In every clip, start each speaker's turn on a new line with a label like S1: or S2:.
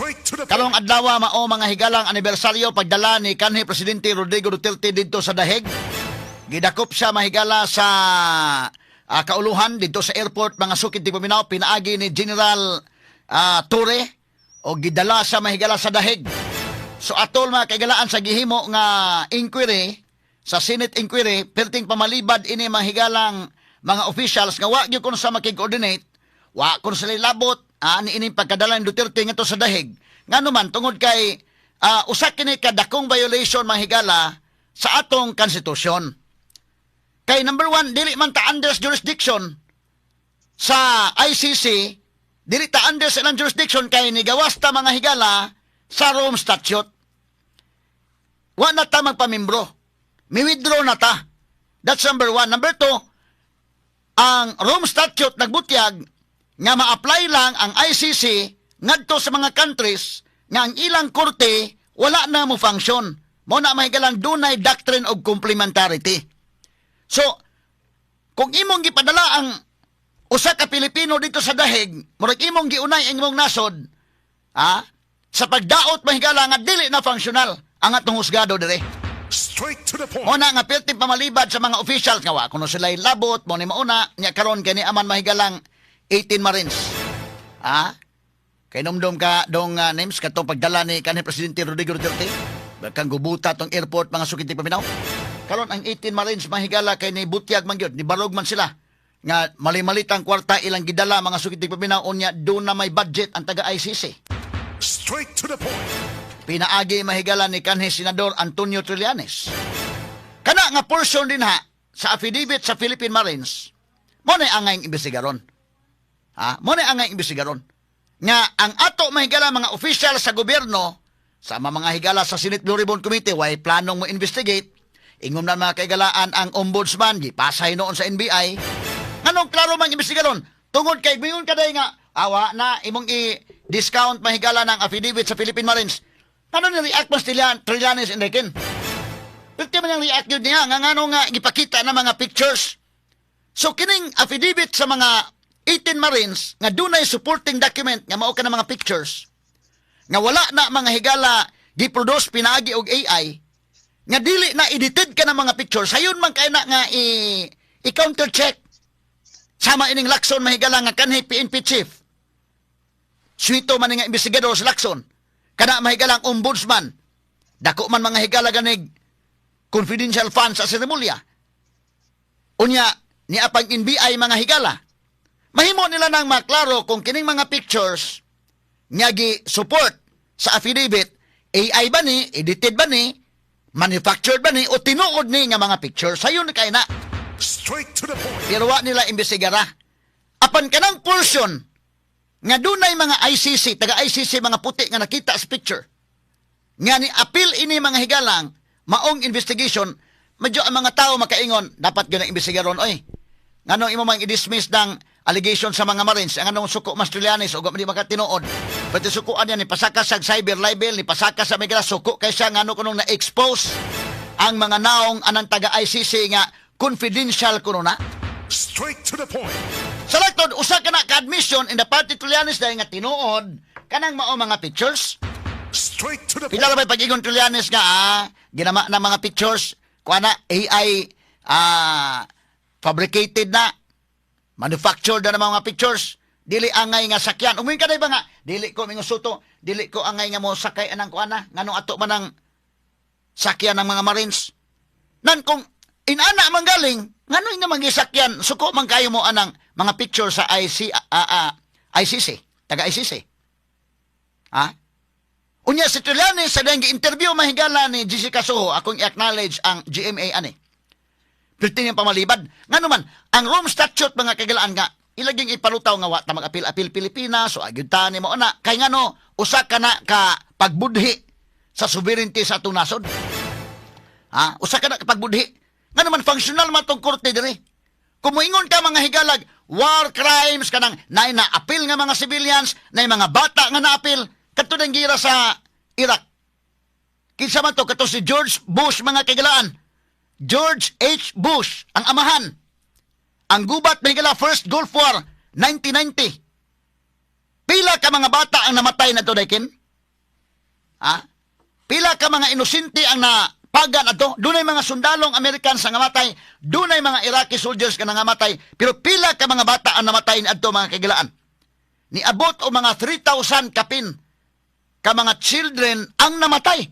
S1: Straight to the
S2: Karong
S1: point.
S2: Adlaw mao, mga higalang, anibersaryo pagdala ni kanhi Presidente Rodrigo Duterte didto sa Daheg. Gidakop siya, mahigala, sa kauluhan didto sa airport, mga sukid tigpaminaw, pinaagi ni General Torre o gidala sa, mahigala, sa Daheg. So atol, mga kaigalaan, sa gihimo nga inquiry sa Senate inquiry, perting pamalibad ini, mga higalang, mga officials nga wa gyud kuno sa makig-coordinate, wa kuno sila labot ani ining pagkadala ni Duterte ngadto sa Daheg. Ngano man tungod kay usa kini ka dakong violation, mga higala, sa atong konstitusyon. Kay number one, dili man ta under jurisdiction sa ICC, dili ta under sa ilang jurisdiction kay nigawas ta, mga higala, sa Rome Statute. Wa na ta magpamimbro. Mi-withdraw na ta. That's number one. Number two, ang Rome Statute nagbutyag nga ma-apply lang ang ICC ngadto sa mga countries nga ang ilang korte wala na mo function. Mao na, mahigalang, dunay doctrine of complementarity. So, kung imong gipadala ang usa ka Pilipino didto sa Daheg, murag imong giunay ang imong nasod sa pagdaot, mahigala, nga dili na functional ang atong husgado dire.
S1: Straight to the point.
S2: Mao na nga perti pamalibad sa mga officials nga wa kuno sila labot mo ni mauna nya karon kay ni aman, mahigalang, 18 Marines. Ah? Kay numdum ka dong names katong pagdala ni kanhi Presidente Rodrigo Duterte. Kang gubuta tong airport, mga sukid paminaw. Karon ang 18 Marines, mahigala, kay ni butyag man gyud, ni barog man sila nga mali-malitang kwarta ilang gidala, mga sukid paminaw, unya doon na may budget ang taga ICC.
S1: Straight to the point.
S2: Pinaagi, mahigala, ni kanhi Senador Antonio Trillanes. Kana nga portion din ha sa affidavit sa Philippine Marines, mo na angay imbestigaron. Ha? Mo na angay imbestigaron. Nga ang ato, mahigala, mga official sa gobyerno, sa mga higala sa Senate Blue Ribbon Committee, way planong mo investigate. Ingom na, mga kaigalaan, ang ombudsman, gipasay noon sa NBI. Nganong klaro man imbestigaron? Tungod kay mingon kaday nga awa na imong i-discount, mahigala, ng affidavit sa Philippine Marines. Ano ni react mas Trillanes Enriquin? Pwede man yung react yun niya nga ngano nga gipakita na mga pictures. So kining affidavit sa mga 18 Marines nga dunay supporting document nga mao ka na mga pictures nga wala na, mga higala, giproduce pinaagi og AI nga dili na edited ka ng mga pictures, sayon man kay na nga i counter check sama ining Lacson, mahigala, nga kanhi PNP chief. Suwito man nga investigador sa Lacson. Kana, mahigalang, ombudsman, dako man, mga higala, ganig confidential funds sa Remulla. Unya ni apang NBI, mga higala, mahimo nila nang maklaro kung kining mga pictures nga gi-support sa affidavit, AI ba ni, edited ba ni, manufactured ba ni, o tinuod ni nga mga pictures. Sayon kay na.
S1: Straight to the point.
S2: Pero wa nila imbestigara. Apan kanang portion nga dunay mga ICC, taga ICC, mga puti nga nakita sa picture, nga ni appeal ini, mga higalang, maong investigation, medyo ang mga tao makaingon, dapat gyud ang imbestigaron oy. Ngano imo mang i-dismiss ng allegation sa mga Marines, ang anong suko mas Trillanes o di makatinuod. Pati sukuan niya ni pasaka sa cyber libel, ni pasaka sa migra suko kay siya ngano kunong na-expose ang mga naong anang taga ICC nga confidential kuno na.
S1: Straight to the point.
S2: Sa laktod, usa ka na ka-admission in the party Trillanes dahil nga tinuod kanang mao mga pictures.
S1: Straight to the point.
S2: Pila ra ba pag-ingon Trillanes nga ginama na mga pictures, kuha na AI, fabricated na, manufactured na ng mga pictures. Dili angay nga sakyan. Umuin ka na ba nga dili ko mingon Sotto, dili ko angay nga mo sakay anang kuha na nganong ato man ang sakyan ng mga Marines. Nan kung inana man galing, ngano nga mangisakyan, suko man kayo mo anang mga picture sa ICC, taga ICC. Ha? Unya si Trillanes sa dayang interview, mahigala, ni Jessica Soho, akong i-acknowledge ang GMA ani. Perti niyang pamalibad. Ngano man, ang Rome Statute, mga kagalaan, nga ilaging ipalutaw nga wa ta mag-apil-apil Pilipinas so agyud ta ni mo na kay ngano usa ka na ka pagbudhi sa sovereignty sa atong nasod. Ha? Usa ka na ka pagbudhi. Ngano man functional man tong korte diri. Kung moingon ka, mga higalag, war crimes kanang naay na-appeal nga mga civilians, na mga bata nga na-appeal kadto ng gira sa Iraq. Kinsa man to? Kato si George Bush, mga kagalaan. George H. Bush, ang amahan. Ang gubat, mga higala, First Gulf War, 1990. Pila ka mga bata ang namatay na to, Daikin? Ha? Pila ka mga inosente ang napagan ato. Dunay mga sundalong Amerikan sa namatay, dunay mga Iraqi soldiers nga nangamatay, pero pila ka mga bata ang namatay niadto, mga kahigalaan? Niabot og mga 3,000 kapin ka mga children ang namatay.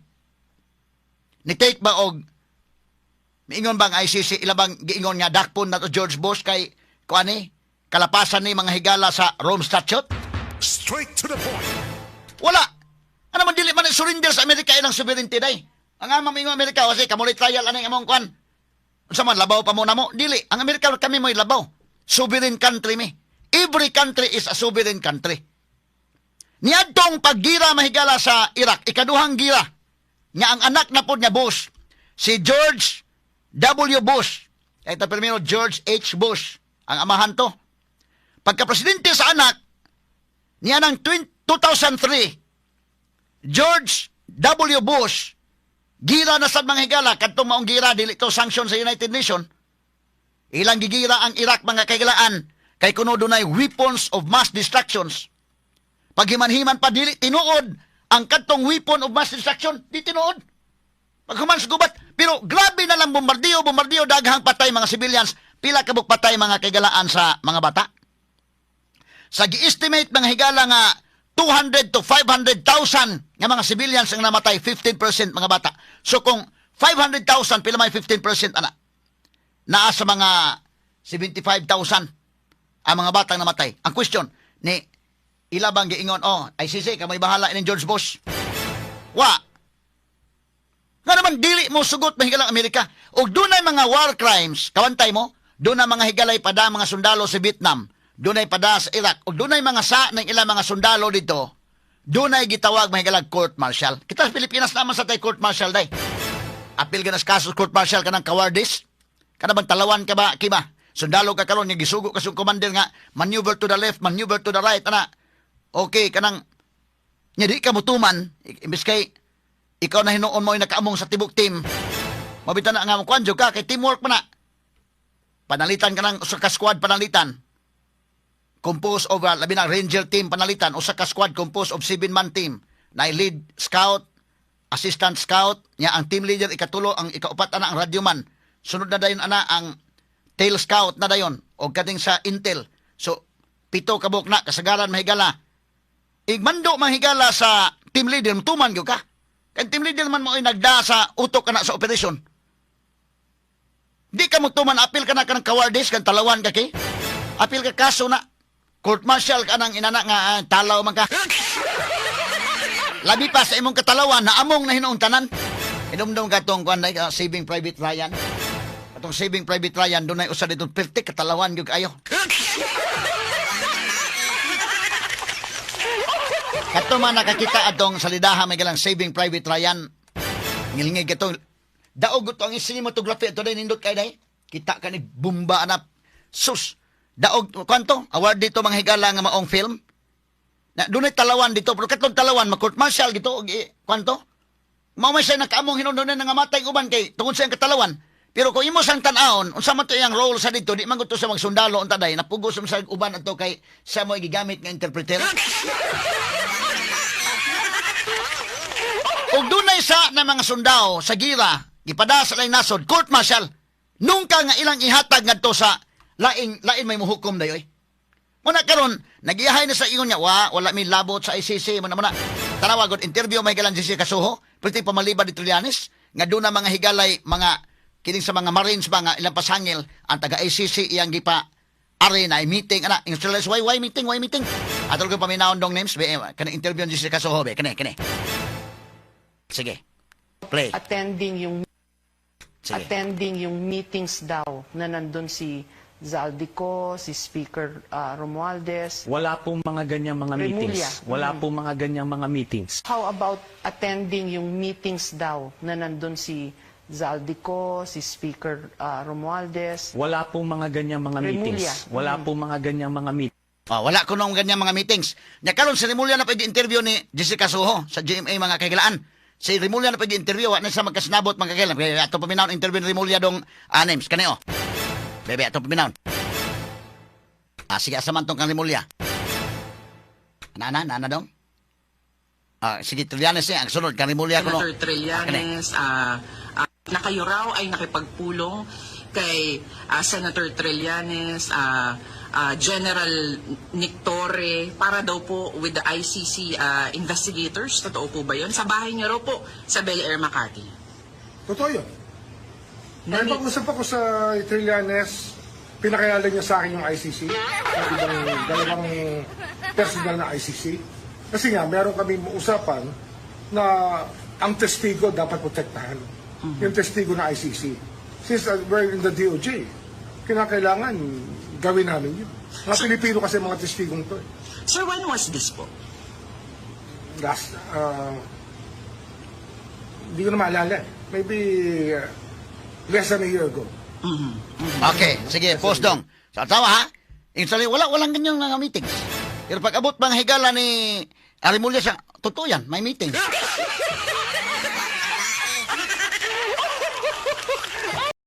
S2: Ni take ba og miingon bang ICC, ila bang giingon nga dakpon na to George Bush kay kuani kalapasan ni, mga higala, sa Rome Statute?
S1: Straight to the point.
S2: Wala. Ano man, dili man surrender sa Amerika ilang sovereignty day. Ang amang mingon Amerika kasi kamulit trial aning among kuan. Unsa man, labaw pa mo namo? Dili. Ang Amerika kami mo'y labaw. Sovereign country mi. Every country is a sovereign country. Niadtong paggira, mahigala, sa Iraq, ikaduhang gira, nga ang anak na pod nga Bush, si George W. Bush. Ito primero George H. Bush, ang amahan to. Pagka presidente sa anak, niya ng 2003, George W. Bush, gira na sad, mga higala, kadtong maong gira, dili to sanction sa United Nation. Ilang gigira ang Iraq, mga kahigalaan, kay kuno dunay weapons of mass destructions. Paghiman-himan pa, dili tinuod ang kadtong weapon of mass destruction, di tinuod. Paghuman sa gubat, pero grabe na lang bombardiyo, bombardiyo, daghang patay mga civilians, pila kabuk patay, mga kahigalaan, sa mga bata. Sa gi-estimate, mga higala, nga 200 to 500,000 nga mga civilians ang namatay, 15% mga bata. So kung 500,000, pila may 15% ana? Naa sa mga 75,000 ang mga batang namatay. Ang question, ni ila bang giingon, "Oh, ICC, kamoy bahala ni George Bush"? Wa. Nga naman dili mo sugot, mahigalang Amerika. Og dunay mga war crimes, kawantay mo, dunay mga higalay pada mga sundalo sa Vietnam, dunay pada sa Iraq, og dunay mga sa ng ilang mga sundalo dito, dunay gitawag, mahigalag, court martial. Kita sa Pilipinas naman sa tay court martial day. Apil ka na sa kaso court martial kanang cowardice. Kana bang talawan ka ba, kiba? Sundalo ka karon nga gisugo ka sa commander nga maneuver to the left, maneuver to the right, ana. Okay, kanang nya di ka mutuman, imbes kay ikaw na hinuon mo ay nakaamong sa tibok team. Mabita na nga mo kwan ka kay teamwork man na. Panalitan ka ng usa ka squad panalitan. Composed of labi na ranger team panalitan usa ka squad composed of 7-man team. Na lead scout, assistant scout, nya ang team leader ikatulo, ang ikaupat ana ang radioman. Sunod na dayon ana ang tail scout na dayon og kating sa intel. So 7 ka buok na kasagaran, mahigala. Igmando, mahigala, sa team leader, tuman gyud ka. Kay team leader man mo ay nagda sa utok kana sa operasyon. Di ka mo tuman, apil ka na kanang cowardice, kan talawan ka kay. Apil ka kaso na. Court martial ka nang inana nga talaw man ka. Labi pa sa imong katalawan na among na hinuong tanan. Inumdum ka tong kuan, Saving Private Ryan. Atong Saving Private Ryan, dunay usa dito perti katalawan gyud kayo. Kato man nakakita atong salidaha may galang Saving Private Ryan. Ngilngig katong daog to ang cinematography ato day, nindot kay day. Kita ka ni bumba anap. Sus. Daog kwanto award dito, mga higala, nga maong film. Na dunay talawan dito pero katong talawan ma court martial dito og kwanto. Mao may siya nakaamong hinungdan nga matay uban kay tungod sa iyang katalawan. Pero kung imo sang tan-awon, unsa man to iyang role sa dito, di man gud to sa magsundalo unta day, napugos sa uban ato kay siya mo gigamit nga interpreter. Ug dunay sa na mga sundao sa gira, gipada sa laing nasod, court martial. Nungka nga ilang ihatag ngadto sa laing lain may muhukom dayoy. Muna karon nagiyahay na sa ingon niya, wa wala mi labot sa ICC muna muna. Tanawa gud interview may galan si Kasuho, perti pamalibad ni Trillanes nga doon na mga higalay mga kining sa mga Marines ba nga ilang pasangil ang taga ICC iyang gipa ari na meeting ana. Ingon sila, Why meeting? Why meeting?" Atol ko paminawon dong names be kani interview ni si Kasuho be kani kani. Sige. Play.
S3: Attending yung
S2: Sige.
S3: Attending yung meetings daw na nandun si Zaldy Co, si Speaker Romualdez.
S4: Wala pong mga ganyang mga meetings.
S3: Remulla.
S4: Wala pong mga ganyang mga meetings.
S3: How about attending yung meetings daw na nandun si Zaldy Co, si Speaker Romualdez?
S4: Wala pong mga ganyang mga
S3: Remulla.
S4: meetings. Wala pong mga ganyang mga meetings.
S2: Oh, wala ko nung ganyan mga meetings. Nya karon si Remulla na pwede interview ni Jessica Soho sa GMA, mga kahigalaan. Si Remulla na pwede interview, wa na siya magkasinabot, mga kahigalaan. Kaya ato paminawon interview ni Remulla dong names kani oh. Bebe, ato paminawon. Ah, sige, asa man tong kang Remulla? Nana, nana dong. Ah, sige, Trillanes niya. Ang sunod, kang Remulla ko no.
S5: Senator Trillanes, na kayo raw ay nakipagpulong kay Senator Trillanes, General Nick Torre, para daw po with the ICC investigators. Totoo po ba yun? Sa bahay niyo raw po sa Bel Air, Makati.
S6: Totoo yun. Nakipag-usap ako sa Trillanes, pinakilala niya sa akin yung ICC, yung ibang dalawang personal na ICC. Kasi nga, meron kami usapan na ang testigo dapat protektahan. Yung testigo na ICC. Since we're in the DOJ, kinakailangan gawin namin yun. Mga Pilipino kasi mga testigong to eh.
S5: Sir, when was this po?
S6: Last, hindi ko na maalala eh. Maybe less than a year ago.
S2: Okay, sige, post dong. Sa tawa ha. Instantly, wala, walang ganyang mga meetings. Pero pag abot mga higala ni Remulla siya, totoo yan, may meetings.